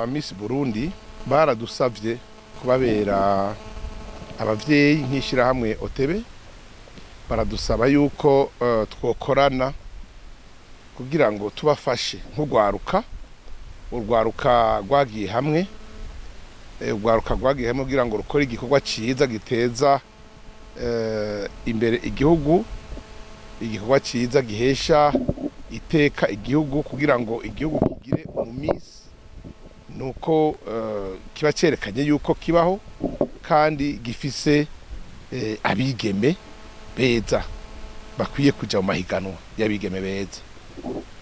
Miss Burundi baradusavye kubabera abavyeyi nk'ishirahamwe OTB, baradusaba yuko twokorana kugira ngo tubafashe nk'urwaruka, urwaruka rwagiye hamwe, urwaruka rwagiye hamwe kugira ngo rukore igikorwa ciza giteza imbere igihugu, igikorwa ciza gihesha iteka igihugu, kugira ngo igihugu kigire umumisi nuko kiba cerekanye yuko kibaho kandi gifise abigeme beza bakwiye kuja mu mahiganwa y'abigeme beza.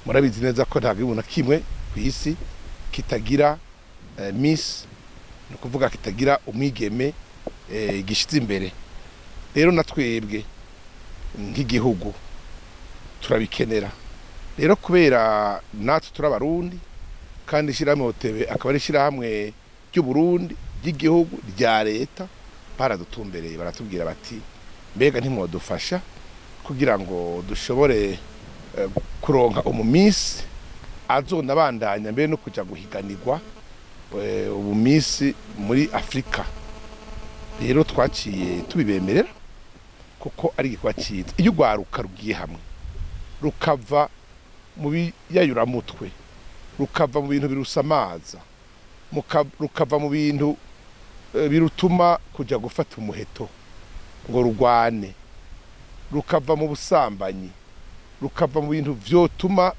Murabizi neza ko nta gihugu na kimwe kw'isi kitagira miss, ni ukuvuga kitagira umwigeme gishize imbere. Rero na twebwe nk'igihugu turabikenera. Rero kubera natwe turi Abarundi kandi ishirahamwe OTB akaba ari ishirahamwe ry'Uburundi, ry'igihugu, rya leta, baradutumbereye baratubwira bati mbega ntimwodufasha kugira ngo dushobore kuronka umumisi azonabandanya mbere no kuja guhiganirwa ubumisi muri Afrika. Rero twaciye tubibemerera kuko ari igikorwa ciza. Iyo urwaruka rugiye hamwe rukava mu biyayuramutwe, rukava mu bintu birusamaza, rukava mu bintu birutuma kuja gufata umuheto ngo rugwane, rukava mu busambanyi, rukava mu bintu vyotuma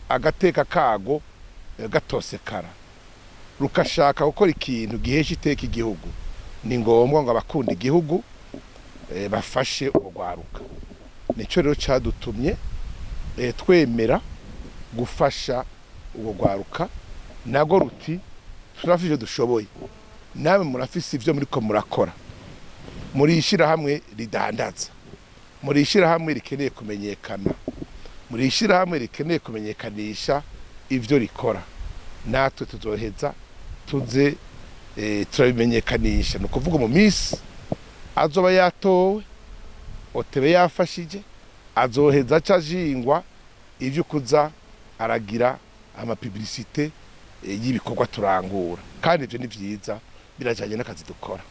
agateka kago gatosekara, rukashaka gukora ikintu gihesha iteka igihugu, ni ngombwa ngo abakunda igihugu bafashe urwo rwaruka. Nico rero cadutumye twemera gufasha urwo rwaruka, nago ruti turafise ivyo dushoboye, namwe murafise ivyo muriko murakora, muri ishirahamwe ridandaza, muri ishirahamwe rikeneye kumenyekana, muri ishirahamwe rikeneye kumenyekanisha ivyo rikora, natwe tuzoheza tuze turabimenyekanisha. Ni ukuvuga mu misi azoba yatowe, OTB yafashije, azoheza aca ajingwa ivyo kuza aragira amapublicité y'ibikorwa turangura, kandi ivyo ni vyiza birajanye n'akazi dukora.